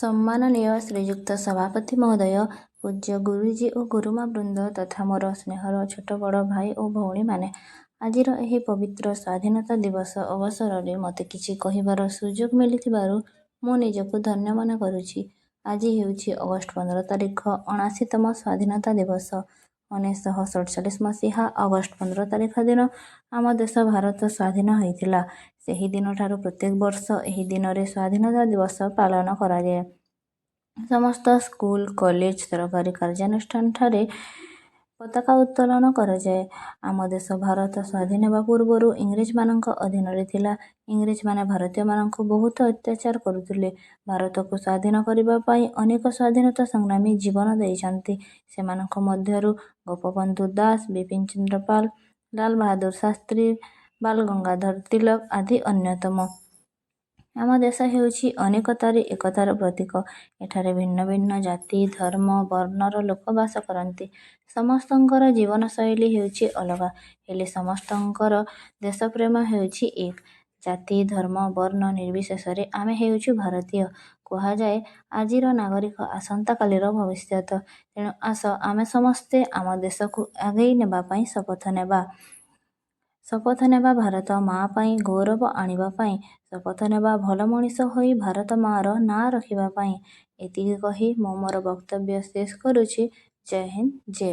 ସମ୍ମାନନୀୟ ଶ୍ରୀଯୁକ୍ତ ସଭାପତି ମହୋଦୟ, ପୂଜ୍ୟ ଗୁରୁଜୀ ଓ ଗୁରୁମା ବୃନ୍ଦ ତଥା ମୋର ସ୍ନେହର ଛୋଟ ବଡ଼ ଭାଇ ଓ ଭଉଣୀମାନେ, ଆଜିର ଏହି ପବିତ୍ର ସ୍ୱାଧୀନତା ଦିବସ ଅବସରରେ ମୋତେ କିଛି କହିବାର ସୁଯୋଗ ମିଳିଥିବାରୁ ମୁଁ ନିଜକୁ ଧନ୍ୟ ମନେ କରୁଛି। ଆଜି ହେଉଛି ଅଗଷ୍ଟ 15 ତାରିଖ, 79ତମ ସ୍ୱାଧୀନତା ଦିବସ। 1947 ମସିହା ଅଗଷ୍ଟ 15 ତାରିଖ ଦିନ ଆମ ଦେଶ ଭାରତ ସ୍ୱାଧୀନ ହୋଇଥିଲା। ସେହି ଦିନଠାରୁ ପ୍ରତ୍ୟେକ ବର୍ଷ ଏହି ଦିନରେ ସ୍ୱାଧୀନତା ଦିବସ ପାଳନ କରାଯାଏ। ସମସ୍ତ ସ୍କୁଲ, କଲେଜ, ସରକାରୀ କାର୍ଯ୍ୟାନୁଷ୍ଠାନଠାରେ ପତାକା ଉତ୍ତୋଳନ କରାଯାଏ। ଆମ ଦେଶ ଭାରତ ସ୍ୱାଧୀନ ହେବା ପୂର୍ବରୁ ଇଂରେଜମାନଙ୍କ ଅଧୀନରେ ଥିଲା। ଇଂରେଜମାନେ ଭାରତୀୟମାନଙ୍କୁ ବହୁତ ଅତ୍ୟାଚାର କରୁଥିଲେ। ଭାରତକୁ ସ୍ୱାଧୀନ କରିବା ପାଇଁ ଅନେକ ସ୍ୱାଧୀନତା ସଂଗ୍ରାମୀ ଜୀବନ ଦେଇଛନ୍ତି। ସେମାନଙ୍କ ମଧ୍ୟରୁ ଗୋପବନ୍ଧୁ ଦାସ, ବିପିନ ଚନ୍ଦ୍ର ପାଲ, ଲାଲ ବାହାଦୁର ଶାସ୍ତ୍ରୀ, ବାଲ ଗଙ୍ଗାଧର ତିଲକ ଆଦି ଅନ୍ୟତମ। ଆମ ଦେଶ ହେଉଛି ଅନେକତାରେ ଏକତାର ପ୍ରତୀକ। ଏଠାରେ ଭିନ୍ନ ଭିନ୍ନ ଜାତି, ଧର୍ମ, ବର୍ଣ୍ଣର ଲୋକ ବାସ କରନ୍ତି। ସମସ୍ତଙ୍କର ଜୀବନଶୈଳୀ ହେଉଛି ଅଲଗା, ହେଲେ ସମସ୍ତଙ୍କର ଦେଶପ୍ରେମ ହେଉଛି ଏକ। ଜାତି, ଧର୍ମ, ବର୍ଣ୍ଣ ନିର୍ବିଶେଷରେ ଆମେ ହେଉଛୁ ଭାରତୀୟ। କୁହାଯାଏ, ଆଜିର ନାଗରିକ ଆସନ୍ତାକାଲିର ଭବିଷ୍ୟତ। ତେଣୁ ଆସ ଆମେ ସମସ୍ତେ ଆମ ଦେଶକୁ ଆଗେଇ ନେବା ପାଇଁ ଶପଥ ନେବା। ଶପଥ ନେବା ଭାରତ ମା' ପାଇଁ ଗୌରବ ଆଣିବା ପାଇଁ। ଶପଥ ନେବା ଭଲ ମଣିଷ ହୋଇ ଭାରତ ମା'ର ନାଁ ରଖିବା ପାଇଁ। ଏତିକି କହି ମୁଁ ମୋର ବକ୍ତବ୍ୟ ଶେଷ କରୁଛି। ଜୟ ହିନ୍ଦ, ଜୟ।